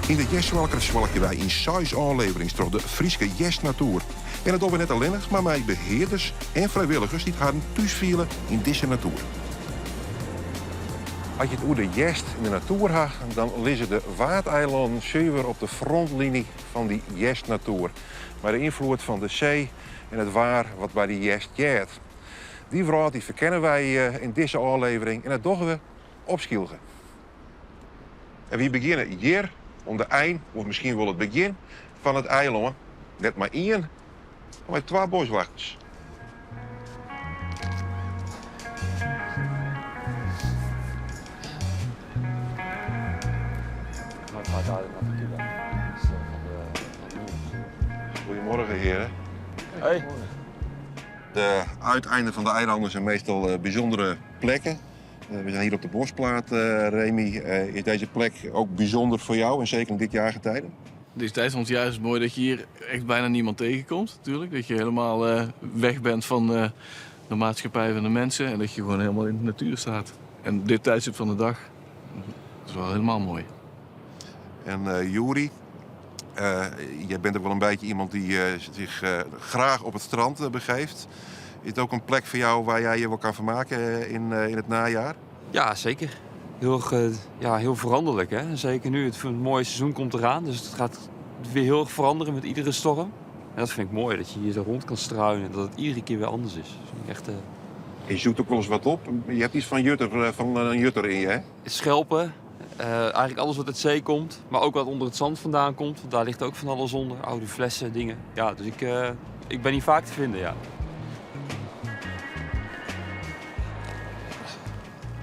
Yn de Hjerstswalker swalkje wy yn seis ôfleverings troch de Fryske hjerstnatoer. En dat dogge we net allinnich, mar mei behearders en frijwilligers dy't harren thús fiele yn dizze natoer. As je it oer de hjerst yn de natoer ha, dan lizze de Waadeilannen suver op de frontliny fan dy hjerstnatoer. Mei de ynfloed fan de see en it waar wat by de hjerst heart. Dy wrâld dy ferkenne wy yn dizze ôflevering en dat dogge we op Skylge. En wy begjinne hjir oan de ein, of miskien wol it begjin, fan it eilân. Net mei ien, mar mei twa boswachters. Goedemorgen, heren. Hey. De uiteinden van de eilanden zijn meestal eh, bijzondere plekken. Eh, we zijn hier op de Bosplaat, eh, Remy. Is deze plek ook bijzonder voor jou en zeker in dit jaargetijde? Deze tijd vond ik juist mooi dat je hier echt bijna niemand tegenkomt, natuurlijk. Dat je helemaal weg bent van de maatschappij van de mensen en dat je gewoon helemaal in de natuur staat. En dit tijdstip van de dag dat is wel helemaal mooi. En uh, Juri, jij bent ook wel een beetje iemand die zich graag op het strand begeeft. Is het ook een plek voor jou waar jij je wel kan vermaken in het najaar? Ja, zeker. Heel erg, ja, heel veranderlijk. Hè? Zeker nu, het mooie seizoen komt eraan. Dus het gaat weer heel erg veranderen met iedere storm. En dat vind ik mooi, dat je hier zo rond kan struinen en dat het iedere keer weer anders is. Dat vind ik echt, Je zoekt ook wel eens wat op. Je hebt iets van, jutter, van een jutter in je, hè? Schelpen, eigenlijk alles wat uit zee komt, maar ook wat onder het zand vandaan komt. Want daar ligt ook van alles onder, oude flessen, dingen. Ja, dus ik ben hier vaak te vinden, ja.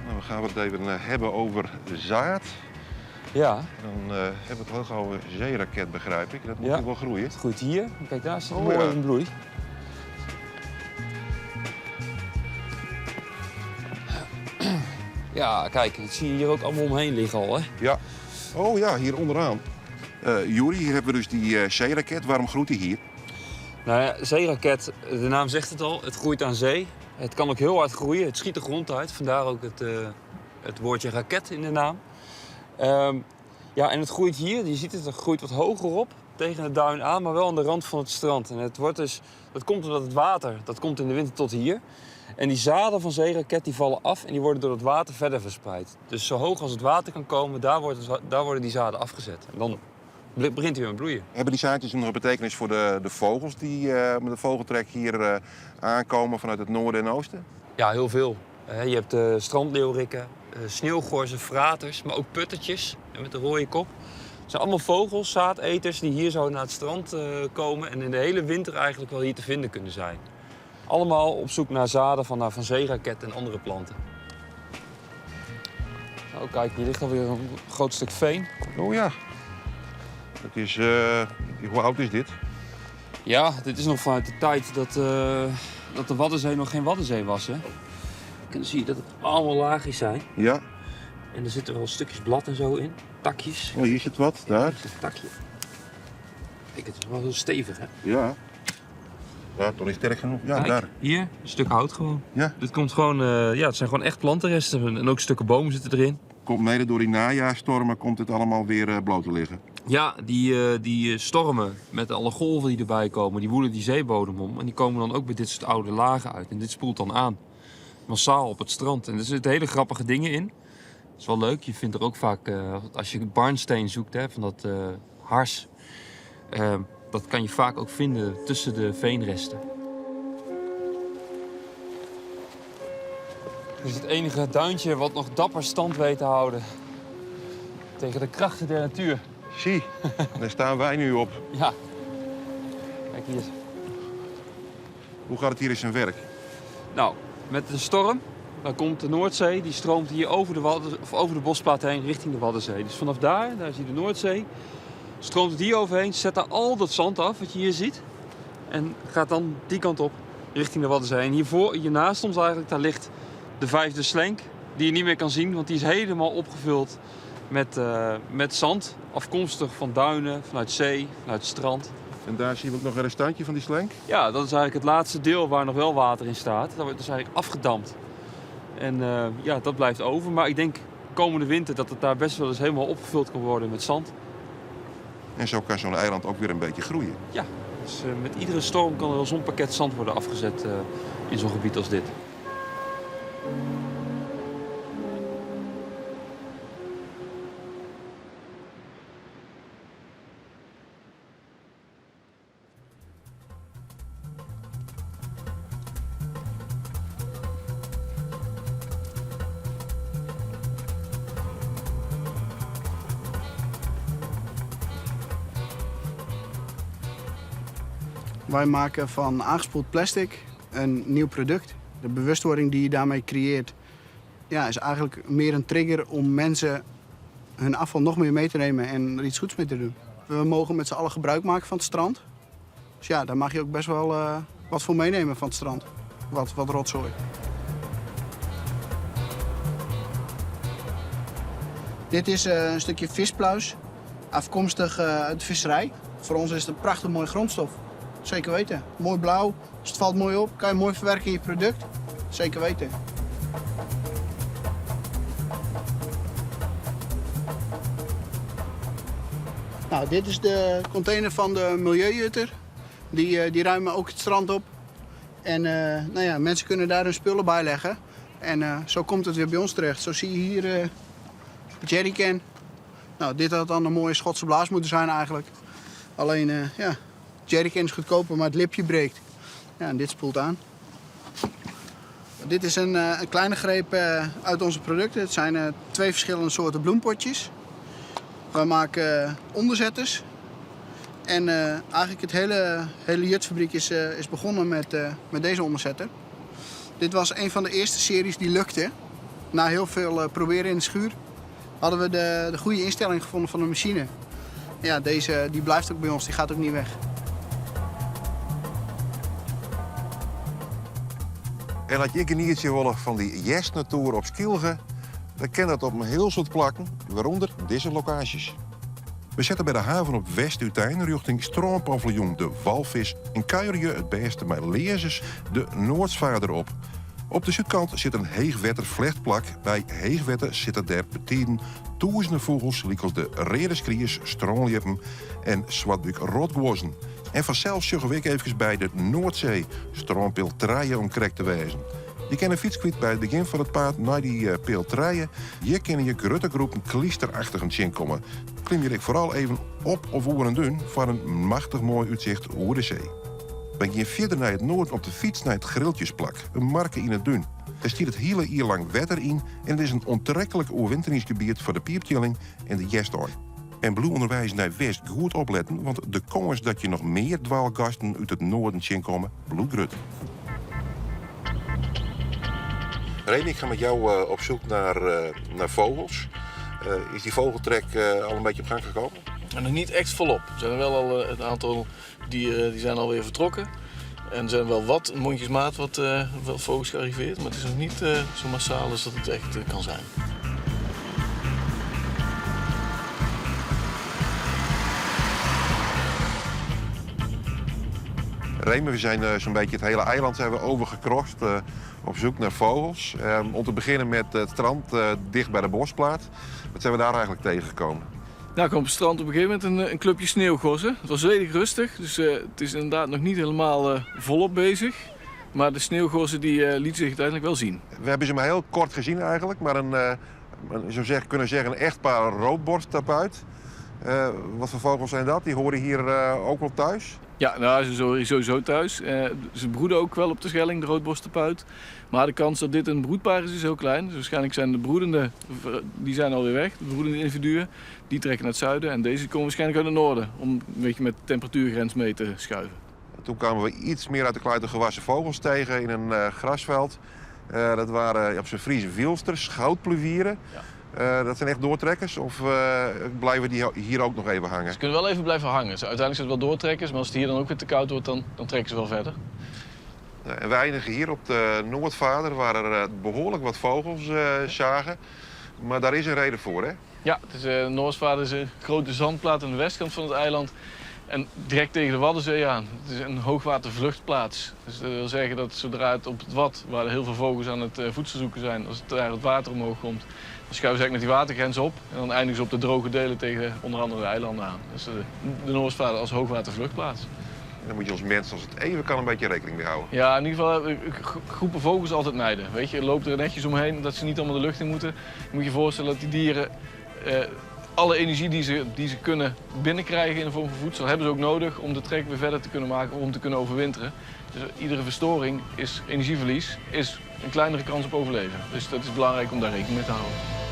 Nou, we gaan het even hebben over zaad. Ja. Dan hebben we het heel gauw over zeeraket, begrijp ik. Dat moet Ja. wel groeien. Het groeit hier. Kijk, daar is het Oh, mooi ja. in bloei. Ja, kijk, dat zie je hier ook allemaal omheen liggen al, hè? Ja. Oh ja, hier onderaan. Juri, hier hebben we dus die zeeraket. Waarom groeit die hier? Nou ja, zeeraket, de naam zegt het al, het groeit aan zee. Het kan ook heel hard groeien, het schiet de grond uit. Vandaar ook het woordje raket in de naam. Ja, en het groeit hier, je ziet het, het groeit wat hoger op tegen het duin aan, maar wel aan de rand van het strand. En het wordt dus, dat komt omdat het water, dat komt in de winter tot hier. En die zaden van zeeraket die vallen af en die worden door het water verder verspreid. Dus zo hoog als het water kan komen, daar worden die zaden afgezet. En dan begint hij weer met bloeien. Hebben die zaadjes nog een betekenis voor de vogels die met de vogeltrek hier aankomen vanuit het noorden en oosten? Ja, heel veel. Je hebt strandleeuweriken, sneeuwgorzen, fraters, maar ook puttertjes met de rode kop. Het zijn allemaal vogels, zaadeters die hier zo naar het strand komen en in de hele winter eigenlijk wel hier te vinden kunnen zijn. Allemaal op zoek naar zaden van zeeraket en andere planten. Oh, kijk, hier ligt alweer een groot stuk veen. Oh ja. Hoe oud is dit? Ja, dit is nog vanuit de tijd dat de Waddenzee nog geen Waddenzee was. Hè? En dan zie je dat het allemaal laagjes zijn. Ja. En er zitten wel stukjes blad en zo in, takjes. Oh, hier zit wat, daar. Hier zit een takje. Kijk, het is wel heel stevig, hè? Ja. Ja, toch niet sterk genoeg. Ja, Kijk, daar. Hier, een stuk hout gewoon. Ja. Dit komt gewoon, ja, het zijn gewoon echt plantenresten en ook stukken bomen zitten erin. Komt mede door die najaarstormen komt het allemaal weer bloot te liggen. Ja, die stormen met alle golven die erbij komen, die woelen die zeebodem om. En die komen dan ook bij dit soort oude lagen uit. En dit spoelt dan aan. Massaal op het strand. En er zitten hele grappige dingen in. Dat is wel leuk. Je vindt er ook vaak, als je barnsteen zoekt, hè, van dat hars. Dat kan je vaak ook vinden tussen de veenresten. Dit is het enige duintje wat nog dapper stand weet te houden tegen de krachten der natuur. Zie, daar staan wij nu op. Ja. Kijk hier. Hoe gaat het hier in zijn werk? Met de storm, dan komt de Noordzee, die stroomt hier over de, Wadden, of over de bosplaat heen richting de Waddenzee. Dus vanaf daar, daar zie je de Noordzee, stroomt het hier overheen, zet daar al dat zand af wat je hier ziet. En gaat dan die kant op richting de Waddenzee. En hier naast ons eigenlijk, daar ligt de vijfde slenk, die je niet meer kan zien, want die is helemaal opgevuld met zand, afkomstig van duinen, vanuit zee, vanuit het strand. En daar zien we ook nog een restantje van die slenk? Ja, dat is eigenlijk het laatste deel waar nog wel water in staat. Dat wordt dus eigenlijk afgedamd. En dat blijft over. Maar ik denk komende winter dat het daar best wel eens helemaal opgevuld kan worden met zand. En zo kan zo'n eiland ook weer een beetje groeien. Ja, dus met iedere storm kan er wel zo'n pakket zand worden afgezet in zo'n gebied als dit. Wij maken van aangespoeld plastic een nieuw product. De bewustwording die je daarmee creëert, ja, is eigenlijk meer een trigger om mensen hun afval nog meer mee te nemen en er iets goeds mee te doen. We mogen met z'n allen gebruik maken van het strand. Dus ja, daar mag je ook best wel wat voor meenemen van het strand. Wat rotzooi. Dit is een stukje vispluis, afkomstig uit de visserij. Voor ons is het een prachtig mooie grondstof. Zeker weten. Mooi blauw, dus het valt mooi op. Kan je mooi verwerken in je product. Zeker weten. Dit is de container van de milieujutter. Die ruimen ook het strand op. En mensen kunnen daar hun spullen bij leggen. En zo komt het weer bij ons terecht. Zo zie je hier de jerrycan. Dit had dan een mooie Schotse blaas moeten zijn eigenlijk. Alleen, jerrycan is goedkoper, maar het lipje breekt. En dit spoelt aan. Dit is een kleine greep uit onze producten. Het zijn 2 verschillende soorten bloempotjes. We maken onderzetters. En eigenlijk het hele jutfabriek is begonnen met deze onderzetter. Dit was een van de eerste series die lukte. Na heel veel proberen in de schuur hadden we de goede instelling gevonden van de machine. Deze die blijft ook bij ons, die gaat ook niet weg. En als je een niertje willen van die Jesnatour op Skylge, dan kan dat op een heel soort plakken, waaronder deze locaties. We zetten bij de haven op West-Utijn richting stroompaviljoen de Walvis en kuier je het beste bij Lezers de Noordsvaarder op. Op de zuidkant zit een heegwetter vlechtplak. Bij heegwetter zitten der betiden duizenden vogels, zoals de redeskriers, stroomlippen en zwartbuik rotgwozen. En vanzelf zullen we even bij de Noordzee, stroompeel Treien om krek te wijzen. Je kan een fiets kwijt bij het begin van het paad naar die peel Treien. Hier kunnen je grote groepen kliesterachtigen zien komen. Klim je vooral even op of over een dun voor een machtig mooi uitzicht over de zee. Ben je verder naar het noorden op de fiets naar het Griltjesplak, een marke in het dun. Daar stiert het hele jaar lang wetter in en het is een onttrekkelijk oerwinteringsgebied voor de pieptjilling en de jestooi. En bloe onderwijs naar West goed opletten, want de kans dat je nog meer dwaalgasten uit het noorden zien komen, bloedgrut. Remy, ik ga met jou op zoek naar vogels. Is die vogeltrek al een beetje op gang gekomen? En nog niet echt volop. Er zijn er wel al een aantal dieren die zijn alweer vertrokken. En er zijn wel wat mondjesmaat wat vogels gearriveerd, maar het is nog niet zo massaal als dat het echt kan zijn. Remy, we zijn zo'n beetje het hele eiland zijn we overgekrost op zoek naar vogels. Om te beginnen met het strand dicht bij de bosplaat. Wat zijn we daar eigenlijk tegengekomen? Ik kwam op het strand op een gegeven moment een clubje sneeuwgorzen. Het was redelijk rustig, dus het is inderdaad nog niet helemaal volop bezig. Maar de sneeuwgorzen die lieten zich uiteindelijk wel zien. We hebben ze maar heel kort gezien eigenlijk, maar een, zo zeg, kunnen zeggen, een echtpaar roodborsttapuit. Wat voor vogels zijn dat? Die horen hier ook wel thuis? Ja, ze horen sowieso thuis. Ze broeden ook wel op de Schelling, de roodborsttapuit. Maar de kans dat dit een broedpaar is, is heel klein. Dus waarschijnlijk zijn de broedende, die zijn alweer weg. De broedende individuen, die trekken naar het zuiden. En deze komen waarschijnlijk uit het noorden, om een beetje met de temperatuurgrens mee te schuiven. Toen kwamen we iets meer uit de kluiten gewassen vogels tegen in een grasveld. Dat waren op zijn Friese wielsters, goudplevieren. Dat zijn echt doortrekkers of blijven die hier ook nog even hangen? Ze kunnen wel even blijven hangen. Uiteindelijk zijn het wel doortrekkers, maar als het hier dan ook weer te koud wordt, dan trekken ze wel verder. En we eindigen hier op de Noordvaarder, waar er behoorlijk wat vogels zagen. Maar daar is een reden voor, hè? Ja, Noordvaarder is een grote zandplaat aan de westkant van het eiland. En direkt tegen de Waddenzee aan. Het is een hoogwatervluchtplaats. Dus dat wil zeggen dat zodra het op het Wad, waar heel veel vogels aan het voedsel zoeken zijn, als het daar het water omhoog komt, dan schuiven ze eigenlijk met die watergrens op. En dan eindigen ze op de droge delen tegen onder andere de eilanden aan. Dus de Noordsvaarder als hoogwatervluchtplaats. En dan moet je als mens, als het even kan, een beetje rekening mee houden. Ja, in ieder geval groepen vogels altijd mijden. Weet je, loop er netjes omheen, dat ze niet allemaal de lucht in moeten. Je moet je voorstellen dat die dieren alle energie die ze kunnen binnenkrijgen in de vorm van voedsel, hebben ze ook nodig om de trek weer verder te kunnen maken, om te kunnen overwinteren. Dus iedere verstoring is energieverlies, is een kleinere kans op overleven. Dus dat is belangrijk om daar rekening mee te houden.